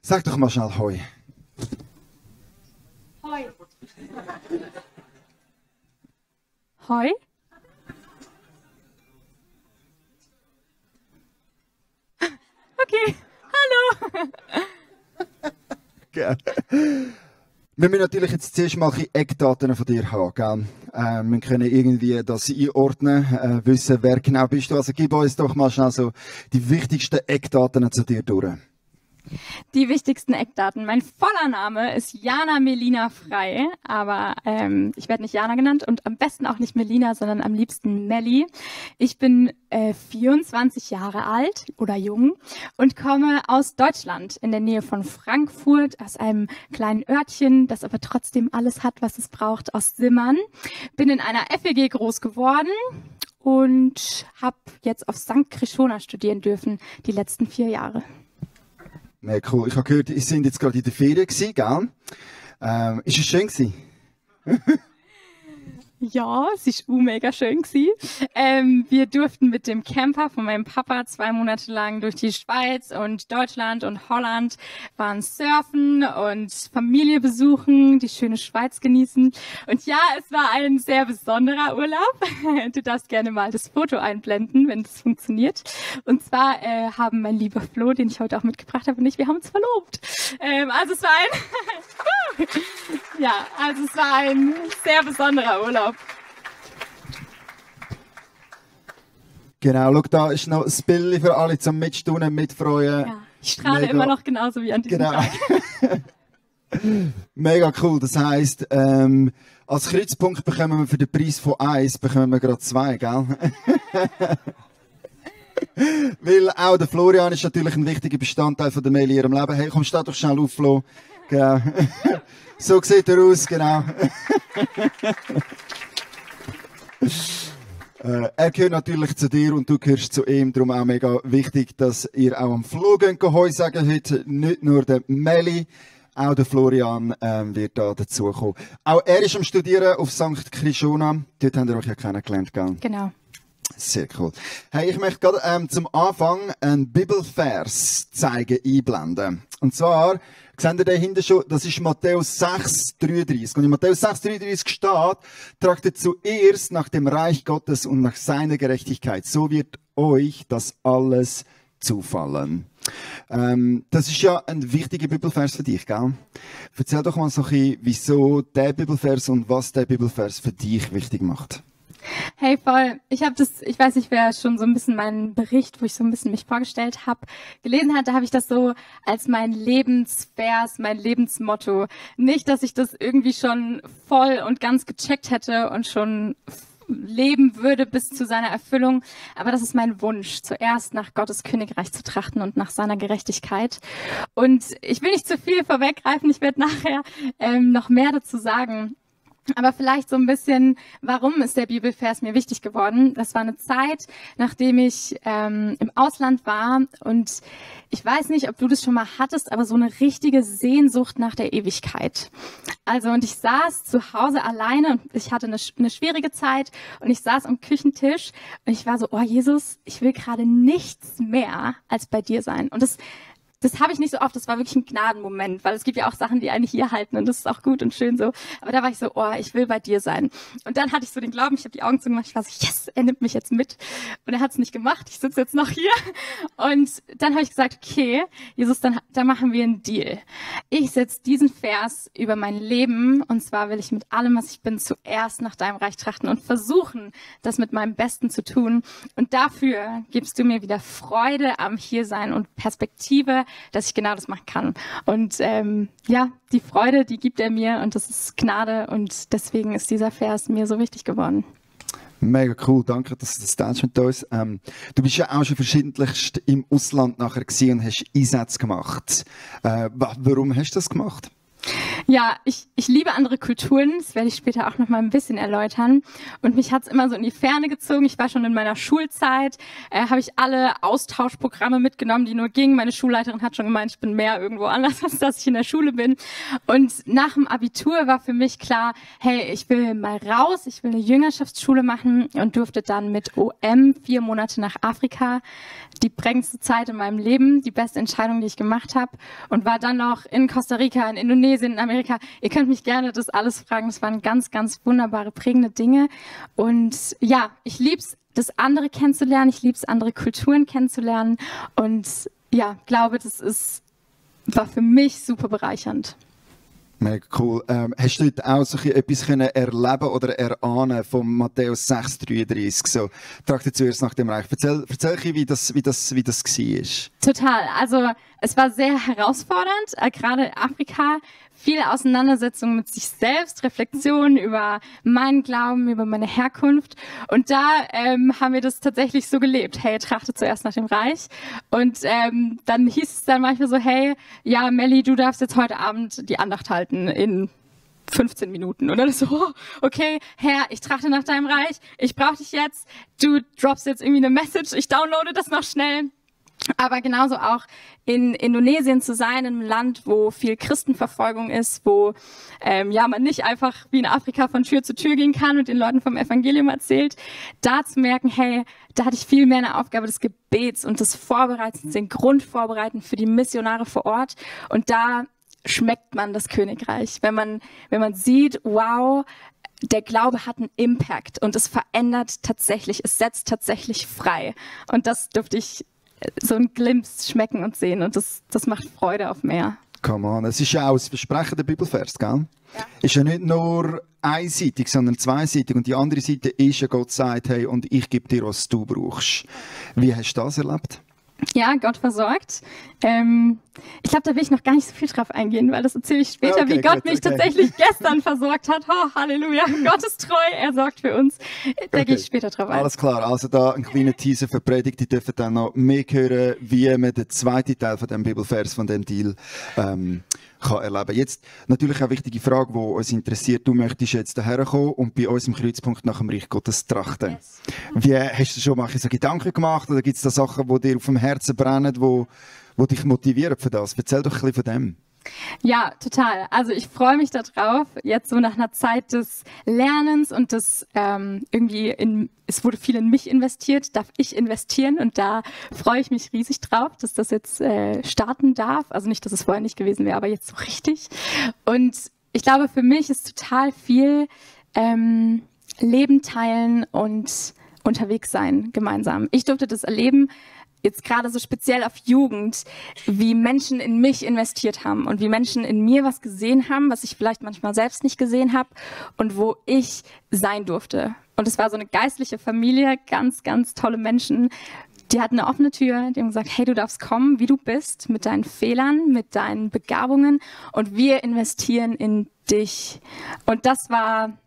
Sag doch mal schnell Hoi. Hoi. Hoi? Okay, hallo. Gell. Wir müssen natürlich jetzt zuerst mal ein bisschen Eckdaten von dir haben. Gell? Wir können irgendwie das einordnen, wissen, wer genau bist du. Also gib uns doch mal schnell so die wichtigsten Eckdaten zu dir durch. Die wichtigsten Eckdaten. Mein voller Name ist Jana Melina Frey, aber ich werde nicht Jana genannt und am besten auch nicht Melina, sondern am liebsten Melli. Ich bin 24 Jahre alt oder jung und komme aus Deutschland in der Nähe von Frankfurt, aus einem kleinen Örtchen, das aber trotzdem alles hat, was es braucht, aus Simmern. Bin in einer FEG groß geworden und habe jetzt auf St. Krishona studieren dürfen die letzten 4 Jahre. Ja, cool. Ich habe gehört, ihr seid jetzt gerade in der Ferien gewesen, gell? Ist es schön gewesen? Ja, es war mega schön gewesen. Wir durften mit dem Camper von meinem Papa 2 Monate lang durch die Schweiz und Deutschland und Holland waren surfen und Familie besuchen, die schöne Schweiz genießen. Und ja, es war ein sehr besonderer Urlaub. Du darfst gerne mal das Foto einblenden, wenn das funktioniert. Und zwar haben mein lieber Flo, den ich heute auch mitgebracht habe, und ich, wir haben uns verlobt. Also es war ein sehr besonderer Urlaub. Genau, schau, da ist noch ein Bild für alle zum Mitstaunen, Mitfreuen. Ja, ich strahle immer noch genauso wie an diesem Tag. Mega cool. Das heisst, als Kreuzpunkt bekommen wir für den Preis von 1 bekommen wir gerade 2, gell? Weil auch der Florian ist natürlich ein wichtiger Bestandteil von der Meli in ihrem Leben. Hey, komm, steh doch schnell auf, Flo. Genau. So sieht er aus, genau. Er gehört natürlich zu dir und du gehörst zu ihm. Darum auch mega wichtig, dass ihr auch am Flo Heu sagen heute. Nicht nur der Meli, auch der Florian wird da dazukommen. Auch er ist am Studieren auf St. Krishona. Dort habt ihr euch ja kennengelernt, gell? Genau. Sehr cool. Hey, ich möchte gerade zum Anfang einen Bibelvers zeigen, einblenden. Und zwar, seht ihr da hinten schon, das ist Matthäus 6,33. Und in Matthäus 6,33 steht, trachtet zuerst nach dem Reich Gottes und nach seiner Gerechtigkeit. So wird euch das alles zufallen. Das ist ja ein wichtiger Bibelvers für dich, gell? Erzähl doch mal so ein bisschen, wieso der Bibelvers und was der Bibelvers für dich wichtig macht. Hey, voll. Ich weiß nicht, wer schon so ein bisschen meinen Bericht, wo ich so ein bisschen mich vorgestellt habe, gelesen hat, da habe ich das so als mein Lebensvers, mein Lebensmotto. Nicht, dass ich das irgendwie schon voll und ganz gecheckt hätte und schon leben würde bis zu seiner Erfüllung, aber das ist mein Wunsch, zuerst nach Gottes Königreich zu trachten und nach seiner Gerechtigkeit. Und ich will nicht zu viel vorweggreifen, ich werde nachher noch mehr dazu sagen. Aber vielleicht so ein bisschen, warum ist der Bibelvers mir wichtig geworden? Das war eine Zeit, nachdem ich im Ausland war und ich weiß nicht, ob du das schon mal hattest, aber so eine richtige Sehnsucht nach der Ewigkeit. Also und ich saß zu Hause alleine und ich hatte eine schwierige Zeit und ich saß am Küchentisch und ich war so, oh Jesus, ich will gerade nichts mehr als bei dir sein. Und das habe ich nicht so oft, das war wirklich ein Gnadenmoment, weil es gibt ja auch Sachen, die einen hier halten und das ist auch gut und schön so. Aber da war ich so, oh, ich will bei dir sein. Und dann hatte ich so den Glauben, ich habe die Augen zugemacht, ich war so, yes, er nimmt mich jetzt mit. Und er hat es nicht gemacht, ich sitze jetzt noch hier. Und dann habe ich gesagt, okay, Jesus, dann machen wir einen Deal. Ich setze diesen Vers über mein Leben und zwar will ich mit allem, was ich bin, zuerst nach deinem Reich trachten und versuchen, das mit meinem Besten zu tun. Und dafür gibst du mir wieder Freude am Hiersein und Perspektive, dass ich genau das machen kann. Und die Freude, die gibt er mir und das ist Gnade und deswegen ist dieser Vers mir so wichtig geworden. Mega cool, danke, dass du das teilst mit uns. Du bist ja auch schon verschiedentlich im Ausland nachher gewesen und hast Einsätze gemacht. Warum hast du das gemacht? Ja, ich liebe andere Kulturen, das werde ich später auch noch mal ein bisschen erläutern. Und mich hat's immer so in die Ferne gezogen. Ich war schon in meiner Schulzeit, habe ich alle Austauschprogramme mitgenommen, die nur gingen. Meine Schulleiterin hat schon gemeint, ich bin mehr irgendwo anders, als dass ich in der Schule bin. Und nach dem Abitur war für mich klar, hey, ich will mal raus, ich will eine Jüngerschaftsschule machen und durfte dann mit OM 4 Monate nach Afrika. Die prägendste Zeit in meinem Leben, die beste Entscheidung, die ich gemacht habe. Und war dann noch in Costa Rica, in Indonesien, in Amerika. Ihr könnt mich gerne das alles fragen. Das waren ganz, ganz wunderbare, prägende Dinge. Und ja, ich lieb's, das andere kennenzulernen. Ich lieb's, andere Kulturen kennenzulernen. Und ja, glaube, war für mich super bereichernd. Mega cool. Hast du dort auch so etwas können erleben oder erahnen von Matthäus 6,33? So, trag dir zuerst nach dem Reich. Erzähl wie das war. Total. Also, es war sehr herausfordernd, gerade in Afrika. Viele Auseinandersetzungen mit sich selbst, Reflexionen über meinen Glauben, über meine Herkunft. Und da haben wir das tatsächlich so gelebt. Hey, trachte zuerst nach dem Reich. Und dann hieß es dann manchmal so, hey, ja, Melli, du darfst jetzt heute Abend die Andacht halten in 15 Minuten. Und dann ist so, oh, okay, Herr, ich trachte nach deinem Reich. Ich brauche dich jetzt. Du droppst jetzt irgendwie eine Message. Ich downloade das noch schnell. Aber genauso auch in Indonesien zu sein, in einem Land, wo viel Christenverfolgung ist, wo man nicht einfach wie in Afrika von Tür zu Tür gehen kann und den Leuten vom Evangelium erzählt, da zu merken, hey, da hatte ich viel mehr eine Aufgabe des Gebets und des Vorbereitens, den Grund vorbereiten für die Missionare vor Ort. Und da schmeckt man das Königreich, wenn man sieht, wow, der Glaube hat einen Impact und es verändert tatsächlich, es setzt tatsächlich frei. Und das durfte ich so ein Glimpse schmecken und sehen und das macht Freude auf mehr. Come on, es ist ja auch ein versprechender Bibelvers, gell? Ja. Ist ja nicht nur einseitig, sondern zweiseitig und die andere Seite ist ja, Gott sagt, hey, und ich gebe dir, was du brauchst. Wie hast du das erlebt? Ja, Gott versorgt. Ich glaube, da will ich noch gar nicht so viel drauf eingehen, weil das erzähle ich später, okay, wie Gott mich tatsächlich gestern versorgt hat. Oh, Halleluja, Gott ist treu, er sorgt für uns. Da gehe ich später drauf ein. Alles klar, also da ein kleiner Teaser für Predigt. Die dürfen dann noch mehr hören, wie man den zweiten Teil von dem Bibelvers, von dem Deal kann erleben. Jetzt natürlich eine wichtige Frage, die uns interessiert. Du möchtest jetzt daher kommen und bei uns im Kreuzpunkt nach dem Reich Gottes trachten. Yes. Wie hast du schon mal so Gedanken gemacht oder gibt es da Sachen, die dir auf dem Herzen brennen, die dich motivieren für das? Erzähl doch ein bisschen von dem. Ja, total. Also ich freue mich darauf, jetzt so nach einer Zeit des Lernens und des es wurde viel in mich investiert, darf ich investieren und da freue ich mich riesig drauf, dass das jetzt starten darf. Also nicht, dass es vorher nicht gewesen wäre, aber jetzt so richtig. Und ich glaube, für mich ist total viel Leben teilen und unterwegs sein gemeinsam. Ich durfte das erleben, jetzt gerade so speziell auf Jugend, wie Menschen in mich investiert haben und wie Menschen in mir was gesehen haben, was ich vielleicht manchmal selbst nicht gesehen habe und wo ich sein durfte. Und es war so eine geistliche Familie, ganz, ganz tolle Menschen. Die hatten eine offene Tür, die haben gesagt, hey, du darfst kommen, wie du bist, mit deinen Fehlern, mit deinen Begabungen und wir investieren in dich. Und das war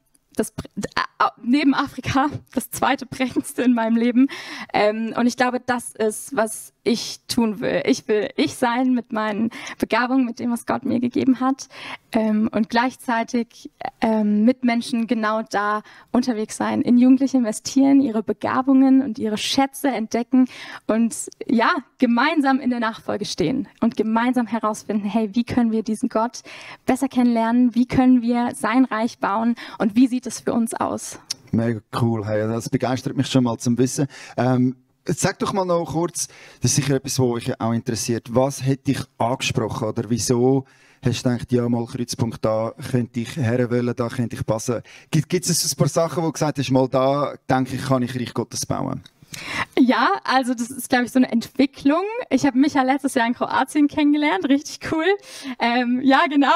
neben Afrika das zweite prägendste in meinem Leben. Und ich glaube, das ist, was ich tun will. Ich will ich sein mit meinen Begabungen, mit dem, was Gott mir gegeben hat. Und gleichzeitig mit Menschen genau da unterwegs sein. In Jugendliche investieren, ihre Begabungen und ihre Schätze entdecken und ja, gemeinsam in der Nachfolge stehen und gemeinsam herausfinden, hey, wie können wir diesen Gott besser kennenlernen? Wie können wir sein Reich bauen? Und wie sieht es für uns aus? Mega cool. Hey, das begeistert mich schon mal zum Wissen. Sag doch mal noch kurz, das ist sicher etwas, was euch auch interessiert. Was hat dich angesprochen oder wieso hast du gedacht, ja, mal Kreuzpunkt, da könnte ich herwollen, da könnte ich passen? Gibt es ein paar Sachen, wo du gesagt hast, mal da denke ich, kann ich Reich Gottes bauen? Ja, also das ist, glaube ich, so eine Entwicklung. Ich habe Micha letztes Jahr in Kroatien kennengelernt, richtig cool. Ja, genau.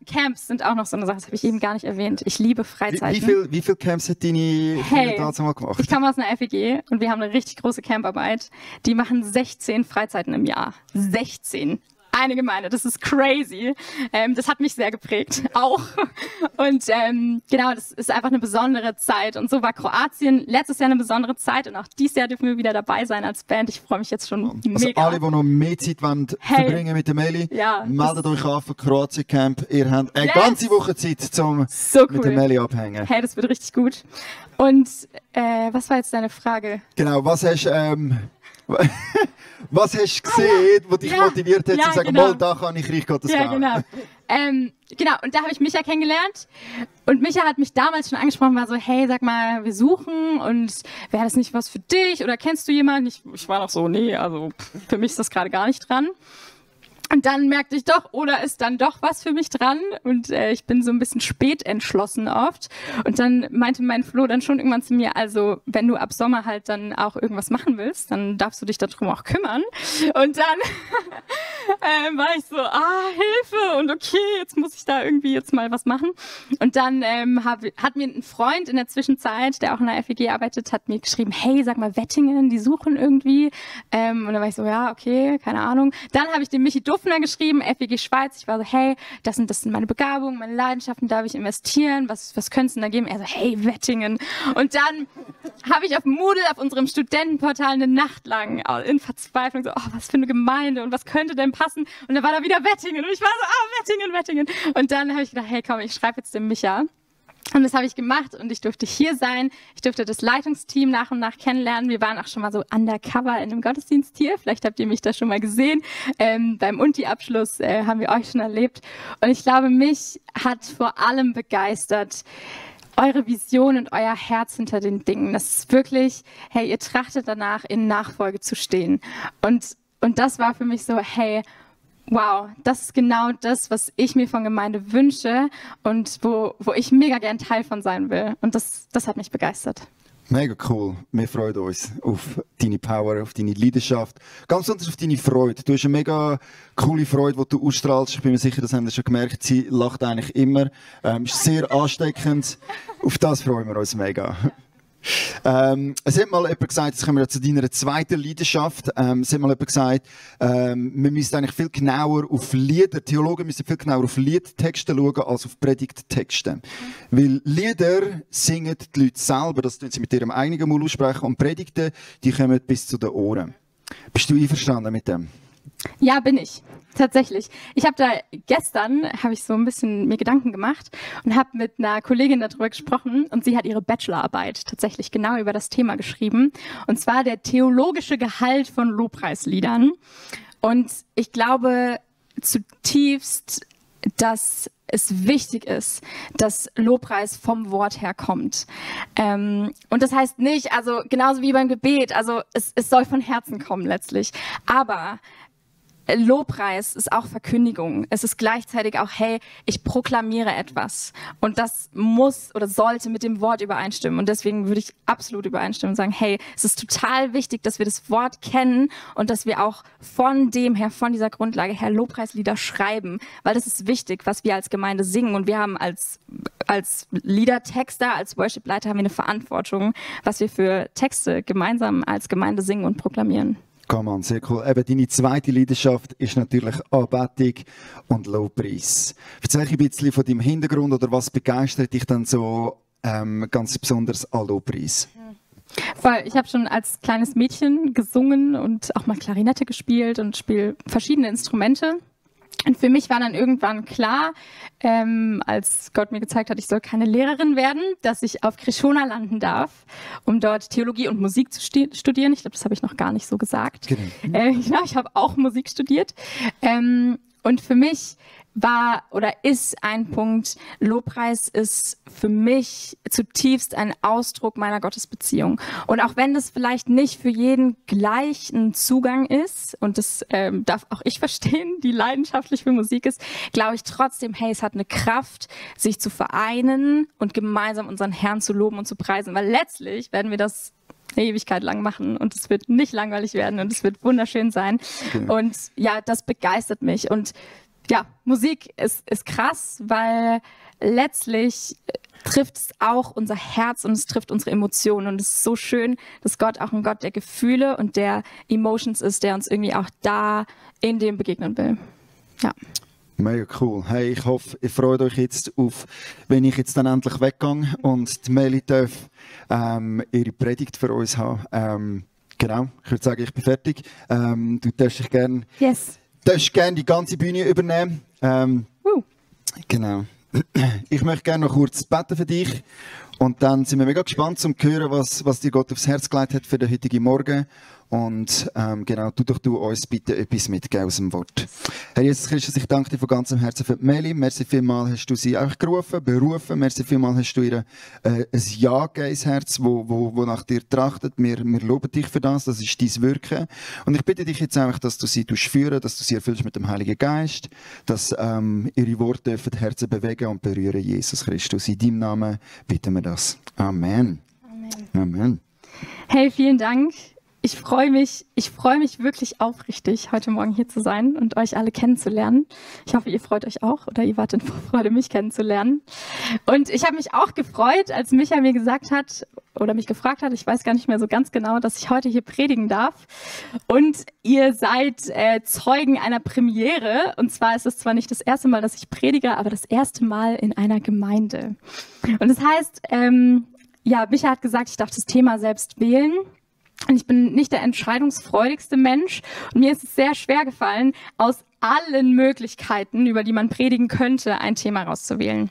Camps sind auch noch so eine Sache, das habe ich eben gar nicht erwähnt. Ich liebe Freizeiten. Wie viel Camps hat deine Freundin mal gemacht? Ich komme aus einer FEG und wir haben eine richtig große Camparbeit. Die machen 16 Freizeiten im Jahr. 16. eine Gemeinde. Das ist crazy. Das hat mich sehr geprägt, auch. Und genau, das ist einfach eine besondere Zeit. Und so war Kroatien letztes Jahr eine besondere Zeit und auch dieses Jahr dürfen wir wieder dabei sein als Band. Ich freue mich jetzt schon also mega. Alle, die noch mehr Zeit wollen, verbringen mit der Meli, meldet euch an für Kroatien Camp. Ihr habt eine ganze Woche Zeit, um so cool. mit der Meli abhängen. Hey, das wird richtig gut. Und was war jetzt deine Frage? Genau, was hast was hast du gesehen, was dich motiviert hat, zu sagen, mal, da kann ich Reich Gottes bauen? Genau. Genau, und da habe ich Micha kennengelernt und Micha hat mich damals schon angesprochen, war so, hey, sag mal, wir suchen und wäre das nicht was für dich oder kennst du jemanden? Ich war noch so, nee, also für mich ist das gerade gar nicht dran. Und dann merkte ich doch, oder ist dann doch was für mich dran? Und ich bin so ein bisschen spät entschlossen oft. Und dann meinte mein Flo dann schon irgendwann zu mir, also wenn du ab Sommer halt dann auch irgendwas machen willst, dann darfst du dich darum auch kümmern. Und dann war ich so, Hilfe und okay, jetzt muss ich da irgendwie jetzt mal was machen. Und dann hat mir ein Freund in der Zwischenzeit, der auch in der FEG arbeitet, hat mir geschrieben, hey, sag mal, Wettingen, die suchen irgendwie. Und dann war ich so, ja, okay, keine Ahnung. Dann habe ich dem Michi Duffner geschrieben, FEG Schweiz. Ich war so, hey, das sind meine Begabungen, meine Leidenschaften, darf ich investieren? Was könntest du denn da geben? Er so, hey, Wettingen. Und dann habe ich auf Moodle, auf unserem Studentenportal, eine Nacht lang in Verzweiflung so, was für eine Gemeinde und was könnte denn passen? Und dann war da wieder Wettingen und ich war so, Wettingen. Und dann habe ich gedacht, hey, komm, ich schreibe jetzt dem Micha. Und das habe ich gemacht und ich durfte hier sein. Ich durfte das Leitungsteam nach und nach kennenlernen. Wir waren auch schon mal so undercover in einem Gottesdienst hier. Vielleicht habt ihr mich da schon mal gesehen. Beim Unti-Abschluss haben wir euch schon erlebt. Und ich glaube, mich hat vor allem begeistert eure Vision und euer Herz hinter den Dingen. Das ist wirklich, hey, ihr trachtet danach, in Nachfolge zu stehen. Und das war für mich so, hey, wow, das ist genau das, was ich mir von Gemeinde wünsche und wo ich mega gern Teil von sein will. Und das hat mich begeistert. Mega cool. Wir freuen uns auf deine Power, auf deine Leidenschaft. Ganz besonders auf deine Freude. Du hast eine mega coole Freude, die du ausstrahlst. Ich bin mir sicher, das haben wir schon gemerkt. Sie lacht eigentlich immer. Ist sehr ansteckend. Auf das freuen wir uns mega. Es hat mal jemand gesagt, jetzt kommen wir zu deiner zweiten Leidenschaft. Es hat mal jemand gesagt, wir müssen eigentlich viel genauer auf Lieder, Theologen müssen viel genauer auf Liedtexte schauen als auf Predigttexte. Weil Lieder singen die Leute selber, das tun sie mit ihrem eigenen Mund aussprechen, und Predigten, die kommen bis zu den Ohren. Bist du einverstanden mit dem? Ja, bin ich. Tatsächlich. Gestern habe ich so ein bisschen mir Gedanken gemacht und habe mit einer Kollegin darüber gesprochen und sie hat ihre Bachelorarbeit tatsächlich genau über das Thema geschrieben. Und zwar der theologische Gehalt von Lobpreisliedern. Und ich glaube zutiefst, dass es wichtig ist, dass Lobpreis vom Wort her kommt. Und das heißt nicht, also genauso wie beim Gebet, also es soll von Herzen kommen letztlich. Aber Lobpreis ist auch Verkündigung. Es ist gleichzeitig auch, hey, ich proklamiere etwas. Und das muss oder sollte mit dem Wort übereinstimmen. Und deswegen würde ich absolut übereinstimmen und sagen, hey, es ist total wichtig, dass wir das Wort kennen und dass wir auch von dieser Grundlage her Lobpreislieder schreiben. Weil das ist wichtig, was wir als Gemeinde singen. Und wir haben als Liedertexter, als Worshipleiter haben wir eine Verantwortung, was wir für Texte gemeinsam als Gemeinde singen und proklamieren. Come on, sehr cool. Eben, deine zweite Leidenschaft ist natürlich Anbetung und Lobpreis. Erzähl ein bisschen von deinem Hintergrund oder was begeistert dich dann so ganz besonders an Lobpreis? Voll. Ich habe schon als kleines Mädchen gesungen und auch mal Klarinette gespielt und spiele verschiedene Instrumente. Und für mich war dann irgendwann klar, als Gott mir gezeigt hat, ich soll keine Lehrerin werden, dass ich auf Krishona landen darf, um dort Theologie und Musik zu studieren. Ich glaube, das habe ich noch gar nicht so gesagt. Genau. Ich habe auch Musik studiert. Und für mich war oder ist ein Punkt, Lobpreis ist für mich zutiefst ein Ausdruck meiner Gottesbeziehung. Und auch wenn das vielleicht nicht für jeden gleich ein Zugang ist, und das darf auch ich verstehen, die leidenschaftlich für Musik ist, glaube ich trotzdem, hey, es hat eine Kraft, sich zu vereinen und gemeinsam unseren Herrn zu loben und zu preisen. Weil letztlich werden wir das eine Ewigkeit lang machen und es wird nicht langweilig werden und es wird wunderschön sein. Okay. Und ja, das begeistert mich. Und ja, Musik ist krass, weil letztlich trifft es auch unser Herz und es trifft unsere Emotionen. Und es ist so schön, dass Gott auch ein Gott der Gefühle und der Emotions ist, der uns irgendwie auch da in dem begegnen will. Ja. Mega cool. Hey, ich hoffe, ihr freut euch jetzt auf, wenn ich jetzt dann endlich weggehe und die Meli darf ihre Predigt für uns haben. Genau, ich würde sagen, ich bin fertig. Du darfst dich gerne die ganze Bühne übernehmen. Genau. Ich möchte gerne noch kurz beten für dich. Und dann sind wir mega gespannt, um zu hören, was dir Gott aufs Herz gelegt hat für den heutigen Morgen. Und genau, du uns bitte etwas mitgeben aus dem Wort. Herr Jesus Christus, ich danke dir von ganzem Herzen für die Meli. Merci vielmals hast du sie auch berufen. Merci vielmals hast du ihr ein Ja gegeben ins Herz, wo nach dir trachtet. Wir loben dich für das. Das ist dein Wirken. Und ich bitte dich jetzt einfach, dass du sie führen, dass du sie erfüllst mit dem Heiligen Geist, dass ihre Worte dürfen die Herzen bewegen und berühren. Jesus Christus. In deinem Namen bitten wir das. Amen. Amen. Hey, vielen Dank. Ich freue mich wirklich aufrichtig, heute Morgen hier zu sein und euch alle kennenzulernen. Ich hoffe, ihr freut euch auch oder ihr wart in Vorfreude, mich kennenzulernen. Und ich habe mich auch gefreut, als Micha mir gesagt hat oder mich gefragt hat, ich weiß gar nicht mehr so ganz genau, dass ich heute hier predigen darf. Und ihr seid Zeugen einer Premiere. Und zwar ist es zwar nicht das erste Mal, dass ich predige, aber das erste Mal in einer Gemeinde. Und das heißt, Micha hat gesagt, ich darf das Thema selbst wählen. Und ich bin nicht der entscheidungsfreudigste Mensch. Und mir ist es sehr schwer gefallen, aus allen Möglichkeiten, über die man predigen könnte, ein Thema rauszuwählen.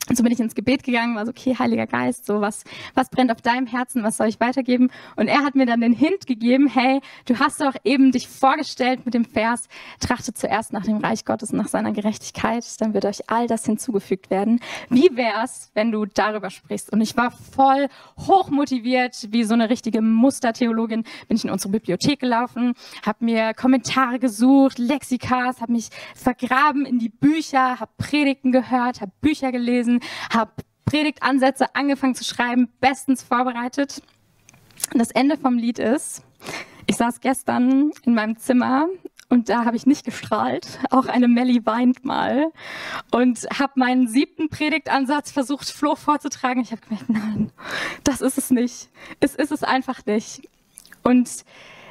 Und so bin ich ins Gebet gegangen, war so, okay, Heiliger Geist, so was brennt auf deinem Herzen, was soll ich weitergeben? Und er hat mir dann den Hint gegeben, hey, du hast doch eben dich vorgestellt mit dem Vers, trachtet zuerst nach dem Reich Gottes und nach seiner Gerechtigkeit, dann wird euch all das hinzugefügt werden. Wie wär's, wenn du darüber sprichst? Und ich war voll hochmotiviert, wie so eine richtige Mustertheologin, bin ich in unsere Bibliothek gelaufen, habe mir Kommentare gesucht, Lexikas, habe mich vergraben in die Bücher, habe Predigten gehört, habe Bücher gelesen, habe Predigtansätze angefangen zu schreiben, bestens vorbereitet. Und das Ende vom Lied ist, ich saß gestern in meinem Zimmer und da habe ich nicht gestrahlt. Auch eine Melli weint mal. Und habe meinen 7. Predigtansatz versucht, Flo vorzutragen. Ich habe gemerkt, nein, das ist es nicht. Es ist es einfach nicht. Und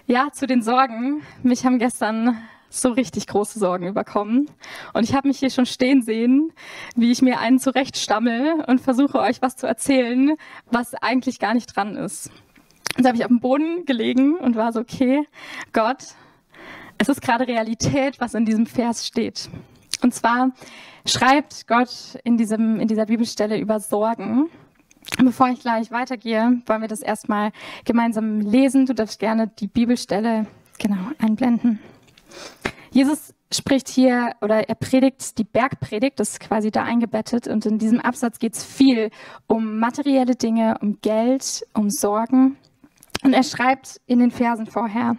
ja, zu den Sorgen. Mich haben gestern so richtig große Sorgen überkommen. Und ich habe mich hier schon stehen sehen, wie ich mir einen zurechtstammel und versuche euch was zu erzählen, was eigentlich gar nicht dran ist. Und so habe ich auf dem Boden gelegen und war so, okay, Gott, es ist gerade Realität, was in diesem Vers steht. Und zwar schreibt Gott in dieser Bibelstelle über Sorgen. Und bevor ich gleich weitergehe, wollen wir das erstmal gemeinsam lesen. Du darfst gerne die Bibelstelle einblenden. Jesus spricht hier oder er predigt die Bergpredigt, das ist quasi da eingebettet. Und in diesem Absatz geht es viel um materielle Dinge, um Geld, um Sorgen. Und er schreibt in den Versen vorher,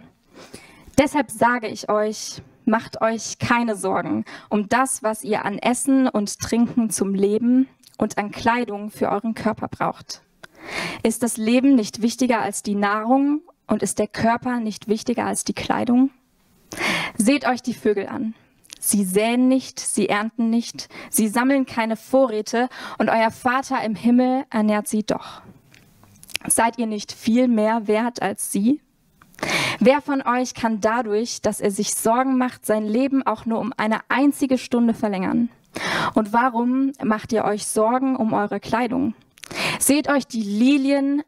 deshalb sage ich euch, macht euch keine Sorgen um das, was ihr an Essen und Trinken zum Leben und an Kleidung für euren Körper braucht. Ist das Leben nicht wichtiger als die Nahrung und ist der Körper nicht wichtiger als die Kleidung? Seht euch die Vögel an. Sie säen nicht, sie ernten nicht, sie sammeln keine Vorräte und euer Vater im Himmel ernährt sie doch. Seid ihr nicht viel mehr wert als sie? Wer von euch kann dadurch, dass er sich Sorgen macht, sein Leben auch nur um eine einzige Stunde verlängern? Und warum macht ihr euch Sorgen um eure Kleidung? Seht euch die Lilien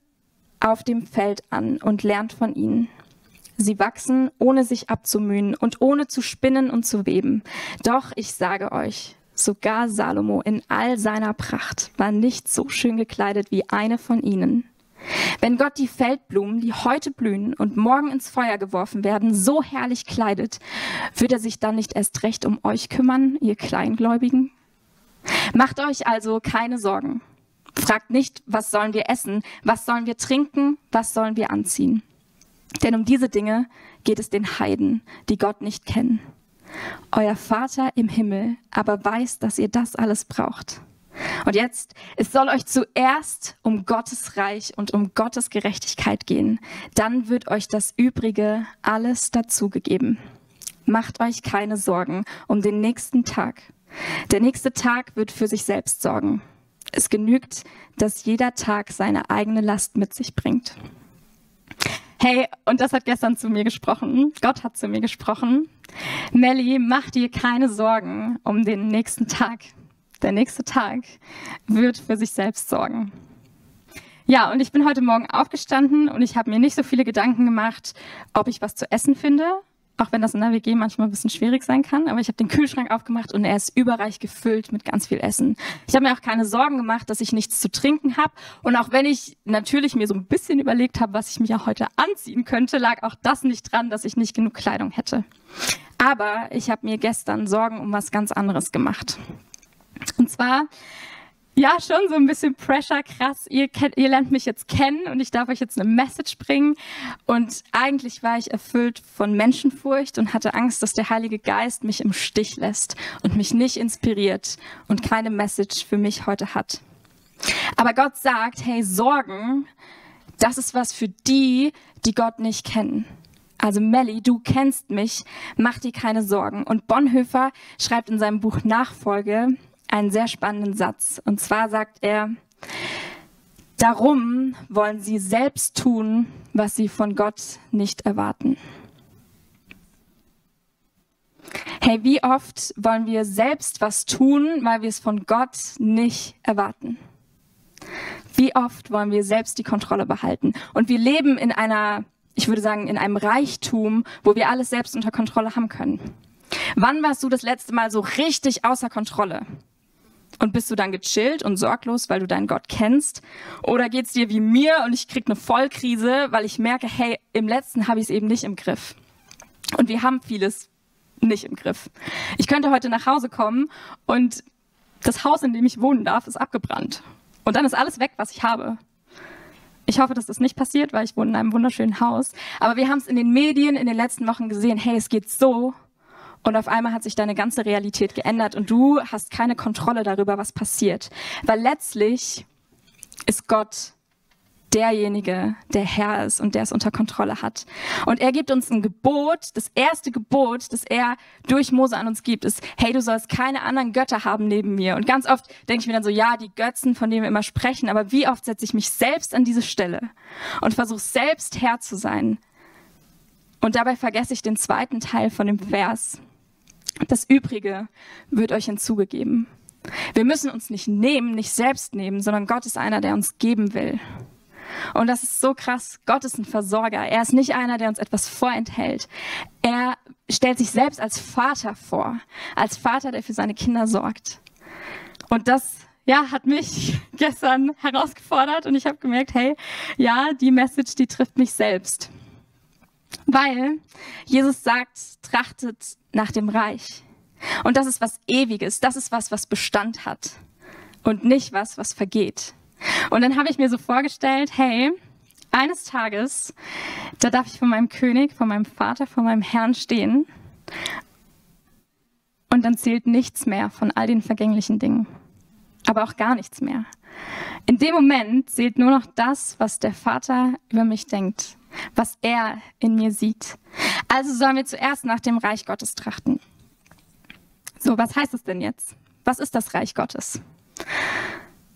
auf dem Feld an und lernt von ihnen. Sie wachsen, ohne sich abzumühen und ohne zu spinnen und zu weben. Doch ich sage euch, sogar Salomo in all seiner Pracht war nicht so schön gekleidet wie eine von ihnen. Wenn Gott die Feldblumen, die heute blühen und morgen ins Feuer geworfen werden, so herrlich kleidet, wird er sich dann nicht erst recht um euch kümmern, ihr Kleingläubigen? Macht euch also keine Sorgen. Fragt nicht, was sollen wir essen, was sollen wir trinken, was sollen wir anziehen. Denn um diese Dinge geht es den Heiden, die Gott nicht kennen. Euer Vater im Himmel aber weiß, dass ihr das alles braucht. Und jetzt, es soll euch zuerst um Gottes Reich und um Gottes Gerechtigkeit gehen. Dann wird euch das Übrige alles dazugegeben. Macht euch keine Sorgen um den nächsten Tag. Der nächste Tag wird für sich selbst sorgen. Es genügt, dass jeder Tag seine eigene Last mit sich bringt. Hey, und das hat gestern zu mir gesprochen. Gott hat zu mir gesprochen. Melli, mach dir keine Sorgen um den nächsten Tag. Der nächste Tag wird für sich selbst sorgen. Ja, und ich bin heute Morgen aufgestanden und ich habe mir nicht so viele Gedanken gemacht, ob ich was zu essen finde, auch wenn das in der WG manchmal ein bisschen schwierig sein kann. Aber ich habe den Kühlschrank aufgemacht und er ist überreich gefüllt mit ganz viel Essen. Ich habe mir auch keine Sorgen gemacht, dass ich nichts zu trinken habe. Und auch wenn ich natürlich mir so ein bisschen überlegt habe, was ich mir ja heute anziehen könnte, lag auch das nicht dran, dass ich nicht genug Kleidung hätte. Aber ich habe mir gestern Sorgen um was ganz anderes gemacht. Und zwar, ja, schon so ein bisschen Pressure, krass. Ihr lernt mich jetzt kennen und ich darf euch jetzt eine Message bringen. Und eigentlich war ich erfüllt von Menschenfurcht und hatte Angst, dass der Heilige Geist mich im Stich lässt und mich nicht inspiriert und keine Message für mich heute hat. Aber Gott sagt, hey, Sorgen, das ist was für die, die Gott nicht kennen. Also Melli, du kennst mich, mach dir keine Sorgen. Und Bonhoeffer schreibt in seinem Buch Nachfolge einen sehr spannenden Satz. Und zwar sagt er, darum wollen sie selbst tun, was sie von Gott nicht erwarten. Hey, wie oft wollen wir selbst was tun, weil wir es von Gott nicht erwarten? Wie oft wollen wir selbst die Kontrolle behalten? Und wir leben in ich würde sagen, in einem Reichtum, wo wir alles selbst unter Kontrolle haben können. Wann warst du das letzte Mal so richtig außer Kontrolle? Und bist du dann gechillt und sorglos, weil du deinen Gott kennst? Oder geht's dir wie mir und ich krieg eine Vollkrise, weil ich merke, hey, im Letzten habe ich es eben nicht im Griff. Und wir haben vieles nicht im Griff. Ich könnte heute nach Hause kommen und das Haus, in dem ich wohnen darf, ist abgebrannt. Und dann ist alles weg, was ich habe. Ich hoffe, dass das nicht passiert, weil ich wohne in einem wunderschönen Haus. Aber wir haben es in den Medien in den letzten Wochen gesehen, hey, es geht so. Und auf einmal hat sich deine ganze Realität geändert und du hast keine Kontrolle darüber, was passiert. Weil letztlich ist Gott derjenige, der Herr ist und der es unter Kontrolle hat. Und er gibt uns ein Gebot, das erste Gebot, das er durch Mose an uns gibt, ist, hey, du sollst keine anderen Götter haben neben mir. Und ganz oft denke ich mir dann so, ja, die Götzen, von denen wir immer sprechen, aber wie oft setze ich mich selbst an diese Stelle und versuche selbst Herr zu sein. Und dabei vergesse ich den zweiten Teil von dem Vers. Das Übrige wird euch hinzugegeben. Wir müssen uns nicht nehmen, nicht selbst nehmen, sondern Gott ist einer, der uns geben will. Und das ist so krass. Gott ist ein Versorger. Er ist nicht einer, der uns etwas vorenthält. Er stellt sich selbst als Vater vor. Als Vater, der für seine Kinder sorgt. Und das, ja, hat mich gestern herausgefordert und ich habe gemerkt, hey, ja, die Message, die trifft mich selbst. Weil Jesus sagt, trachtet nach dem Reich. Und das ist was Ewiges, das ist was Bestand hat und nicht was vergeht. Und dann habe ich mir so vorgestellt, hey, eines Tages, da darf ich vor meinem König, vor meinem Vater, vor meinem Herrn stehen und dann zählt nichts mehr von all den vergänglichen Dingen, aber auch gar nichts mehr. In dem Moment zählt nur noch das, was der Vater über mich denkt, was er in mir sieht. Also sollen wir zuerst nach dem Reich Gottes trachten. So, was heißt es denn jetzt? Was ist das Reich Gottes?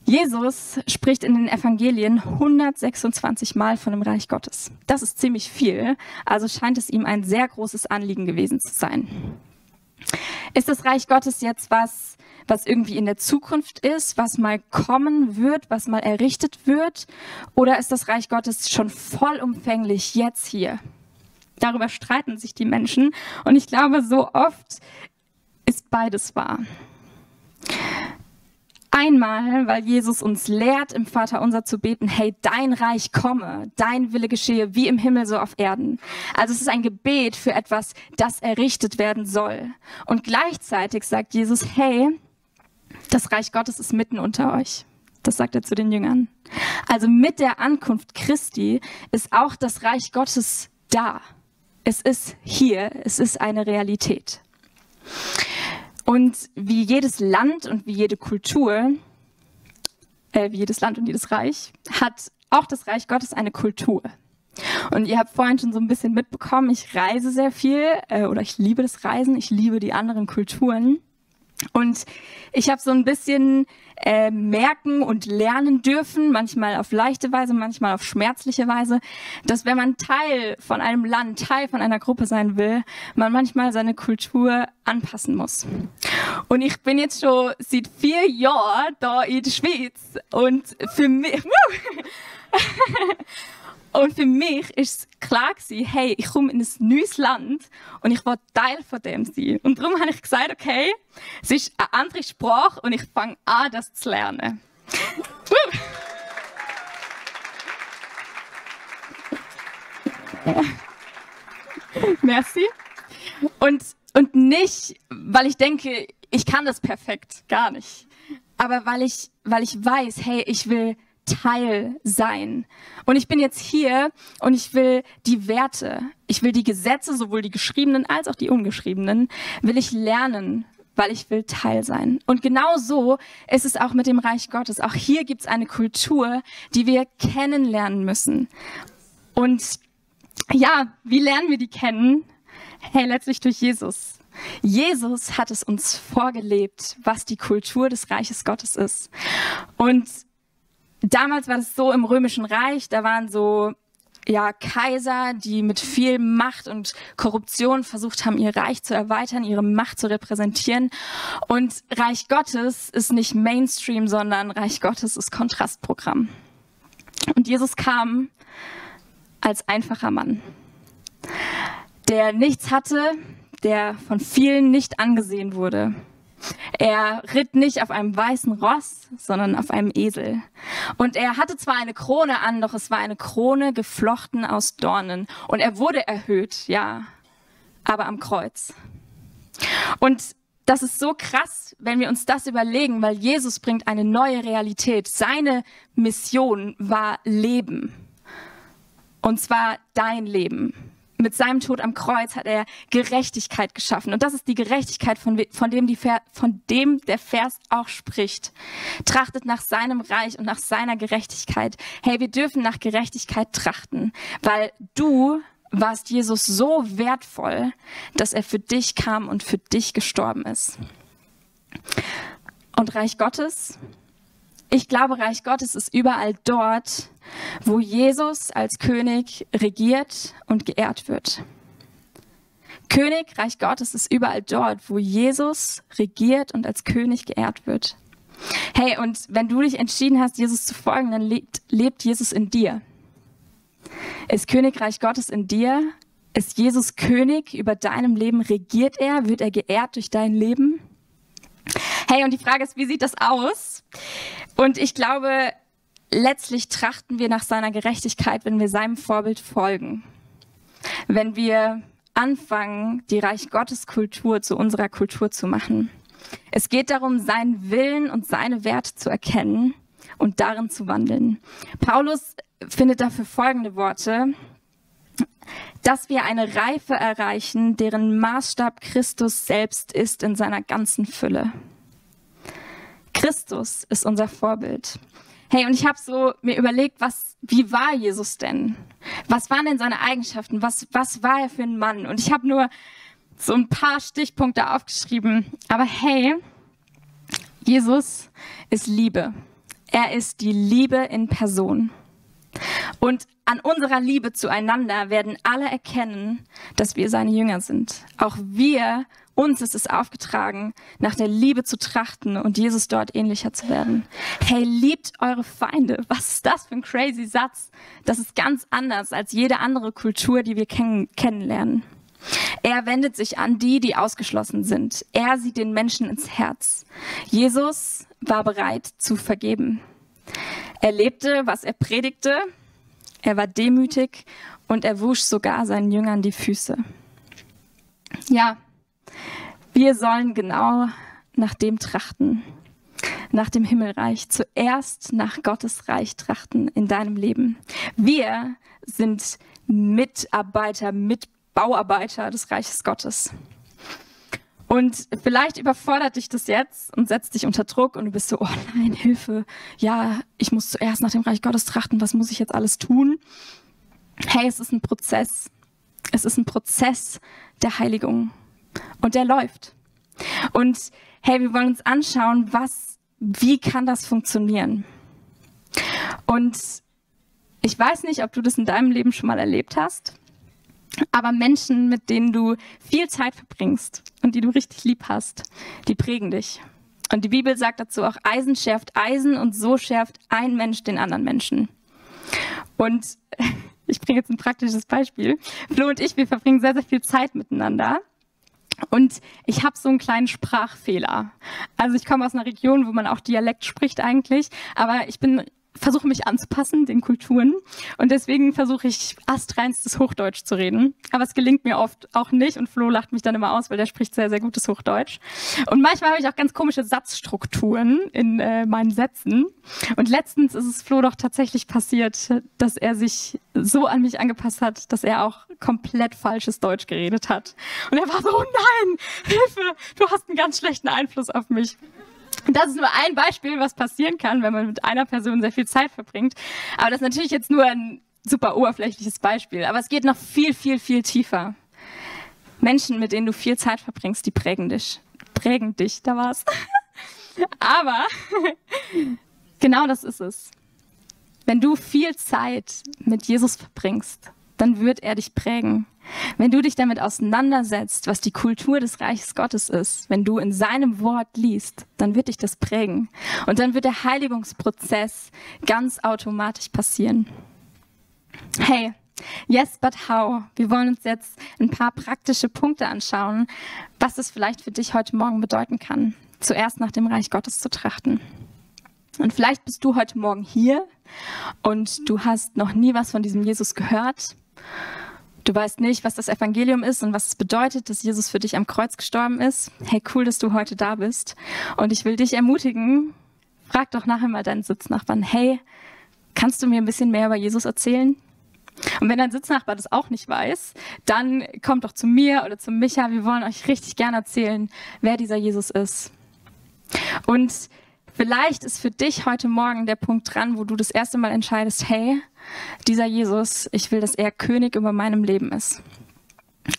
Jesus spricht in den Evangelien 126 Mal von dem Reich Gottes. Das ist ziemlich viel, also scheint es ihm ein sehr großes Anliegen gewesen zu sein. Ist das Reich Gottes jetzt was irgendwie in der Zukunft ist, was mal kommen wird, was mal errichtet wird? Oder ist das Reich Gottes schon vollumfänglich jetzt hier? Darüber streiten sich die Menschen und ich glaube, so oft ist beides wahr. Einmal, weil Jesus uns lehrt, im Vaterunser zu beten, hey, dein Reich komme, dein Wille geschehe, wie im Himmel, so auf Erden. Also es ist ein Gebet für etwas, das errichtet werden soll. Und gleichzeitig sagt Jesus, hey, das Reich Gottes ist mitten unter euch. Das sagt er zu den Jüngern. Also mit der Ankunft Christi ist auch das Reich Gottes da. Es ist hier, es ist eine Realität. Und wie jedes Land und wie jede Kultur, wie jedes Land und jedes Reich, hat auch das Reich Gottes eine Kultur. Und ihr habt vorhin schon so ein bisschen mitbekommen, ich reise sehr viel oder ich liebe das Reisen, ich liebe die anderen Kulturen. Und ich habe so ein bisschen merken und lernen dürfen, manchmal auf leichte Weise, manchmal auf schmerzliche Weise, dass wenn man Teil von einem Land, Teil von einer Gruppe sein will, man manchmal seine Kultur anpassen muss. Und ich bin jetzt schon seit 4 Jahren da in der Schweiz und für mich und für mich ist es klar gewesen, hey, ich komme in ein neues Land und ich will Teil von dem sein. Und darum habe ich gesagt, okay, es ist eine andere Sprache und ich fange an, das zu lernen. Merci. Und nicht, weil ich denke, ich kann das perfekt, gar nicht. Aber weil ich weiß, hey, ich will Teil sein. Und ich bin jetzt hier und ich will die Werte, ich will die Gesetze, sowohl die geschriebenen als auch die ungeschriebenen, will ich lernen, weil ich will Teil sein. Und genau so ist es auch mit dem Reich Gottes. Auch hier gibt es eine Kultur, die wir kennenlernen müssen. Und ja, wie lernen wir die kennen? Hey, letztlich durch Jesus. Jesus hat es uns vorgelebt, was die Kultur des Reiches Gottes ist. Und damals war das so im Römischen Reich, da waren so Kaiser, die mit viel Macht und Korruption versucht haben, ihr Reich zu erweitern, ihre Macht zu repräsentieren. Und Reich Gottes ist nicht Mainstream, sondern Reich Gottes ist Kontrastprogramm. Und Jesus kam als einfacher Mann, der nichts hatte, der von vielen nicht angesehen wurde. Er ritt nicht auf einem weißen Ross, sondern auf einem Esel. Und er hatte zwar eine Krone an, doch es war eine Krone geflochten aus Dornen. Und er wurde erhöht, ja, aber am Kreuz. Und das ist so krass, wenn wir uns das überlegen, weil Jesus bringt eine neue Realität. Seine Mission war Leben. Und zwar dein Leben. Mit seinem Tod am Kreuz hat er Gerechtigkeit geschaffen. Und das ist die Gerechtigkeit, von dem der Vers auch spricht. Trachtet nach seinem Reich und nach seiner Gerechtigkeit. Hey, wir dürfen nach Gerechtigkeit trachten, weil du warst Jesus so wertvoll, dass er für dich kam und für dich gestorben ist. Und Reich Gottes? Ich glaube, Reich Gottes ist überall dort, wo Jesus als König regiert und geehrt wird. König, Reich Gottes ist überall dort, wo Jesus regiert und als König geehrt wird. Hey, und wenn du dich entschieden hast, Jesus zu folgen, dann lebt Jesus in dir. Ist Königreich Gottes in dir? Ist Jesus König über deinem Leben? Regiert er? Wird er geehrt durch dein Leben? Hey, und die Frage ist, wie sieht das aus? Und ich glaube, letztlich trachten wir nach seiner Gerechtigkeit, wenn wir seinem Vorbild folgen. Wenn wir anfangen, die Reich Gottes Kultur zu unserer Kultur zu machen. Es geht darum, seinen Willen und seine Werte zu erkennen und darin zu wandeln. Paulus findet dafür folgende Worte: dass wir eine Reife erreichen, deren Maßstab Christus selbst ist in seiner ganzen Fülle. Christus ist unser Vorbild. Hey, und ich habe so mir überlegt, wie war Jesus denn? Was waren denn seine Eigenschaften? Was war er für ein Mann? Und ich habe nur so ein paar Stichpunkte aufgeschrieben. Aber hey, Jesus ist Liebe. Er ist die Liebe in Person. Und an unserer Liebe zueinander werden alle erkennen, dass wir seine Jünger sind. Auch uns ist es aufgetragen, nach der Liebe zu trachten und Jesus dort ähnlicher zu werden. Hey, liebt eure Feinde. Was ist das für ein crazy Satz? Das ist ganz anders als jede andere Kultur, die wir kennenlernen. Er wendet sich an die ausgeschlossen sind. Er sieht den Menschen ins Herz. Jesus war bereit zu vergeben. Er lebte, was er predigte. Er war demütig und er wusch sogar seinen Jüngern die Füße. Ja, wir sollen genau nach dem trachten, nach dem Himmelreich. Zuerst nach Gottes Reich trachten in deinem Leben. Wir sind Mitarbeiter, Mitbauarbeiter des Reiches Gottes. Und vielleicht überfordert dich das jetzt und setzt dich unter Druck und du bist so, oh nein, Hilfe, ja, ich muss zuerst nach dem Reich Gottes trachten, was muss ich jetzt alles tun? Hey, es ist ein Prozess. Es ist ein Prozess der Heiligung und der läuft. Und hey, wir wollen uns anschauen, wie kann das funktionieren? Und ich weiß nicht, ob du das in deinem Leben schon mal erlebt hast, aber Menschen, mit denen du viel Zeit verbringst und die du richtig lieb hast, die prägen dich. Und die Bibel sagt dazu auch, Eisen schärft Eisen und so schärft ein Mensch den anderen Menschen. Und ich bringe jetzt ein praktisches Beispiel. Flo und ich, wir verbringen sehr, sehr viel Zeit miteinander. Und ich habe so einen kleinen Sprachfehler. Also ich komme aus einer Region, wo man auch Dialekt spricht eigentlich, aber ich versuche mich anzupassen den Kulturen und deswegen versuche ich astreinstes Hochdeutsch zu reden. Aber es gelingt mir oft auch nicht und Flo lacht mich dann immer aus, weil der spricht sehr, sehr gutes Hochdeutsch. Und manchmal habe ich auch ganz komische Satzstrukturen in meinen Sätzen. Und letztens ist es Flo doch tatsächlich passiert, dass er sich so an mich angepasst hat, dass er auch komplett falsches Deutsch geredet hat. Und er war so, oh nein, Hilfe, du hast einen ganz schlechten Einfluss auf mich. Das ist nur ein Beispiel, was passieren kann, wenn man mit einer Person sehr viel Zeit verbringt. Aber das ist natürlich jetzt nur ein super oberflächliches Beispiel. Aber es geht noch viel, viel, viel tiefer. Menschen, mit denen du viel Zeit verbringst, die prägen dich. Prägen dich, da war's. Aber genau das ist es. Wenn du viel Zeit mit Jesus verbringst, dann wird er dich prägen. Wenn du dich damit auseinandersetzt, was die Kultur des Reiches Gottes ist, wenn du in seinem Wort liest, dann wird dich das prägen. Und dann wird der Heiligungsprozess ganz automatisch passieren. Hey, yes, but how? Wir wollen uns jetzt ein paar praktische Punkte anschauen, was es vielleicht für dich heute Morgen bedeuten kann, zuerst nach dem Reich Gottes zu trachten. Und vielleicht bist du heute Morgen hier und du hast noch nie was von diesem Jesus gehört. Du weißt nicht, was das Evangelium ist und was es bedeutet, dass Jesus für dich am Kreuz gestorben ist. Hey, cool, dass du heute da bist. Und ich will dich ermutigen, frag doch nachher mal deinen Sitznachbarn, hey, kannst du mir ein bisschen mehr über Jesus erzählen? Und wenn dein Sitznachbar das auch nicht weiß, dann kommt doch zu mir oder zu Micha. Wir wollen euch richtig gerne erzählen, wer dieser Jesus ist. Und vielleicht ist für dich heute Morgen der Punkt dran, wo du das erste Mal entscheidest, hey, dieser Jesus, ich will, dass er König über meinem Leben ist.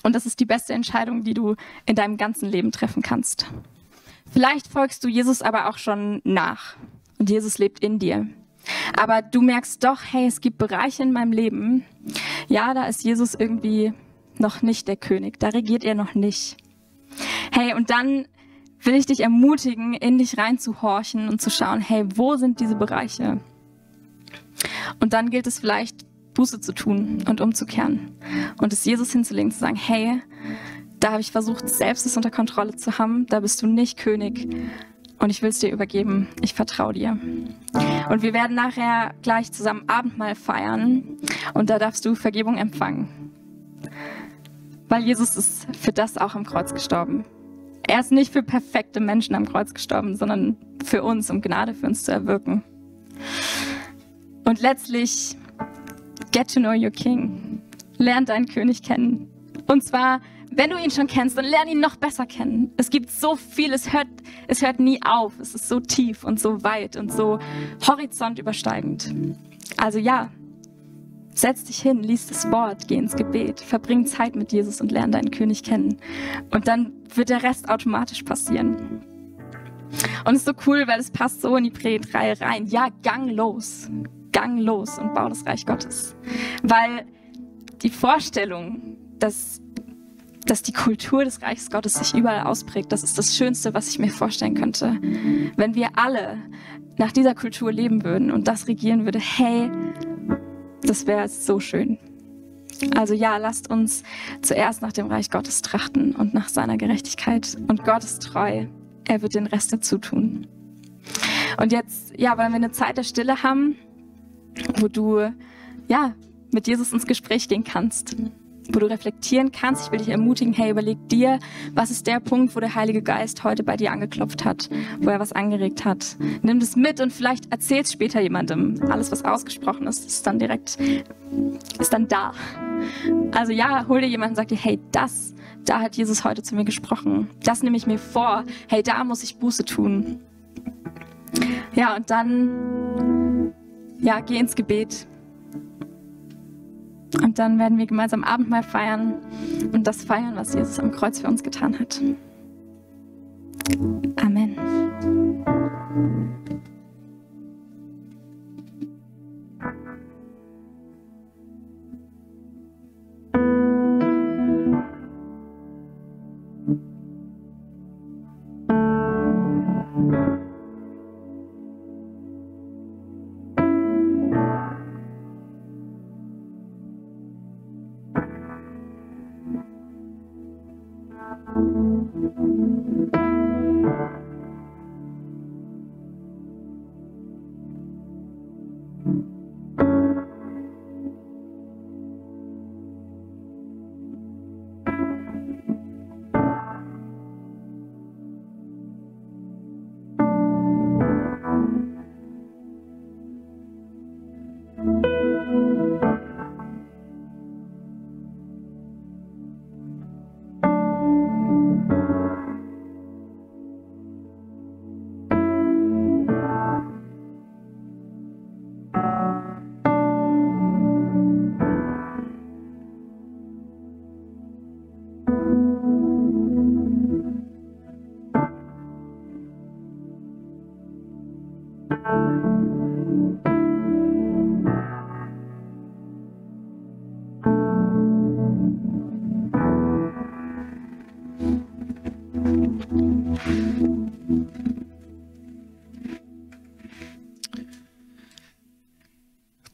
Und das ist die beste Entscheidung, die du in deinem ganzen Leben treffen kannst. Vielleicht folgst du Jesus aber auch schon nach und Jesus lebt in dir. Aber du merkst doch, hey, es gibt Bereiche in meinem Leben, ja, da ist Jesus irgendwie noch nicht der König, da regiert er noch nicht. Hey, und dann will ich dich ermutigen, in dich reinzuhorchen und zu schauen, hey, wo sind diese Bereiche? Und dann gilt es vielleicht, Buße zu tun und umzukehren und es Jesus hinzulegen, zu sagen, hey, da habe ich versucht, selbst es unter Kontrolle zu haben, da bist du nicht König und ich will es dir übergeben, ich vertraue dir. Und wir werden nachher gleich zusammen Abendmahl feiern und da darfst du Vergebung empfangen. Weil Jesus ist für das auch am Kreuz gestorben. Er ist nicht für perfekte Menschen am Kreuz gestorben, sondern für uns, um Gnade für uns zu erwirken. Und letztlich, get to know your King. Lern deinen König kennen. Und zwar, wenn du ihn schon kennst, dann lern ihn noch besser kennen. Es gibt so viel, es hört nie auf. Es ist so tief und so weit und so horizontübersteigend. Also ja, setz dich hin, lies das Wort, geh ins Gebet, verbring Zeit mit Jesus und lern deinen König kennen. Und dann wird der Rest automatisch passieren. Und es ist so cool, weil es passt so in die Predigtreihe rein. Ja, gang los und bau das Reich Gottes. Weil die Vorstellung, dass die Kultur des Reiches Gottes sich überall ausprägt, das ist das Schönste, was ich mir vorstellen könnte. Wenn wir alle nach dieser Kultur leben würden und das regieren würde, hey, das wäre so schön. Also ja, lasst uns zuerst nach dem Reich Gottes trachten und nach seiner Gerechtigkeit. Und Gott ist treu. Er wird den Rest dazu tun. Und jetzt, ja, wollen wir eine Zeit der Stille haben, wo du, ja, mit Jesus ins Gespräch gehen kannst, wo du reflektieren kannst. Ich will dich ermutigen, hey, überleg dir, was ist der Punkt, wo der Heilige Geist heute bei dir angeklopft hat, wo er was angeregt hat. Nimm das mit und vielleicht erzähl es später jemandem. Alles, was ausgesprochen ist, ist dann da. Also ja, hol dir jemanden und sag dir, hey, da hat Jesus heute zu mir gesprochen. Das nehme ich mir vor. Hey, da muss ich Buße tun. Ja, und dann, ja, geh ins Gebet. Und dann werden wir gemeinsam Abendmahl feiern und das feiern, was Jesus am Kreuz für uns getan hat. Amen.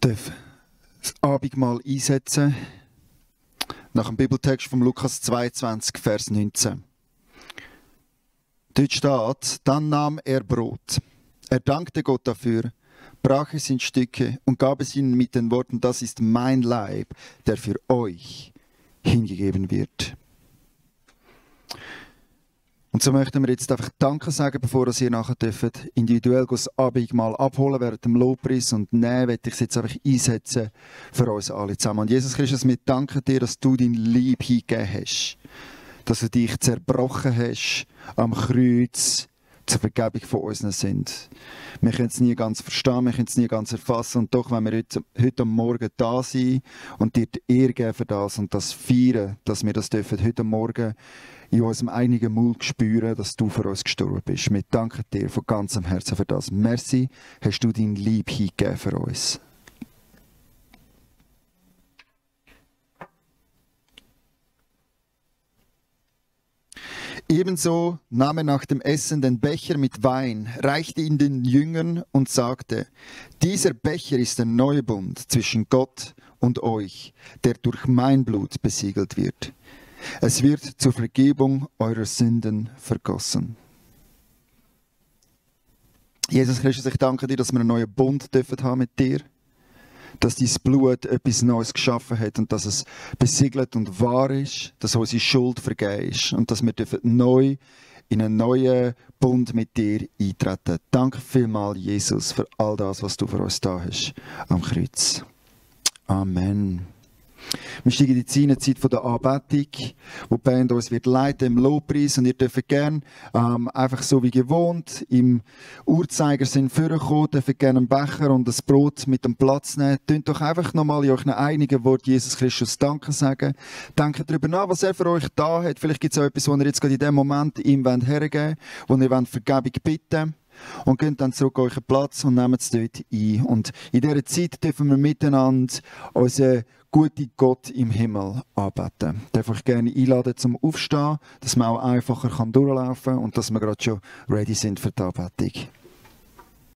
darf das Abendmahl einsetzen nach dem Bibeltext von Lukas 22, Vers 19. Dort steht, dann nahm er Brot. Er dankte Gott dafür, brach es in Stücke und gab es ihnen mit den Worten, das ist mein Leib, der für euch hingegeben wird. Und so möchten wir jetzt einfach Danke sagen, bevor ihr nachher dürft, individuell das Abendmahl abholen während dem Lobpreis und nehmen, möchte ich es jetzt einfach einsetzen für uns alle zusammen. Und Jesus Christus, wir danken dir, dass du dein Leib hingegeben hast, dass du dich zerbrochen hast am Kreuz zur Vergebung von unseren Sünden. Wir können es nie ganz verstehen, wir können es nie ganz erfassen und doch, wenn wir heute am Morgen da sind und dir die Ehre geben für das und das feiern, dass wir das dürfen heute am Morgen in unserem einigen Mund spüren, dass du für uns gestorben bist. Wir danken dir von ganzem Herzen für das. Merci, hast du dein Leib hingegeben für uns. Ebenso nahm er nach dem Essen den Becher mit Wein, reichte ihn den Jüngern und sagte, dieser Becher ist der neue Bund zwischen Gott und euch, der durch mein Blut besiegelt wird. Es wird zur Vergebung eurer Sünden vergossen. Jesus Christus, ich danke dir, dass wir einen neuen Bund dürfen haben mit dir, dass dein Blut etwas Neues geschaffen hat und dass es besiegelt und wahr ist, dass unsere Schuld vergeben ist und dass wir dürfen neu in einen neuen Bund mit dir eintreten. Danke vielmals, Jesus, für all das, was du für uns da hast am Kreuz. Amen. Wir steigen jetzt in die Zeit der Anbetung, wo die Band uns wird leiten im Lobpreis und ihr dürft gerne einfach so wie gewohnt im Uhrzeigersinn vorkommen, dürft gerne einen Becher und das Brot mit dem Platz nehmen. Tönt doch einfach nochmal in euch einigen Wort Jesus Christus Danke sagen. Denkt darüber nach, was er für euch da hat. Vielleicht gibt es auch etwas, was ihr jetzt gerade in diesem Moment ihm hergeben wollt, wo ihr Vergebung bitten wollt. Und geht dann zurück an euren Platz und nehmt es dort ein. Und in dieser Zeit dürfen wir miteinander unseren guten Gott im Himmel anbeten. Ich darf euch gerne einladen zum Aufstehen, dass man auch einfacher durchlaufen kann und dass wir gerade schon ready sind für die Anbetung.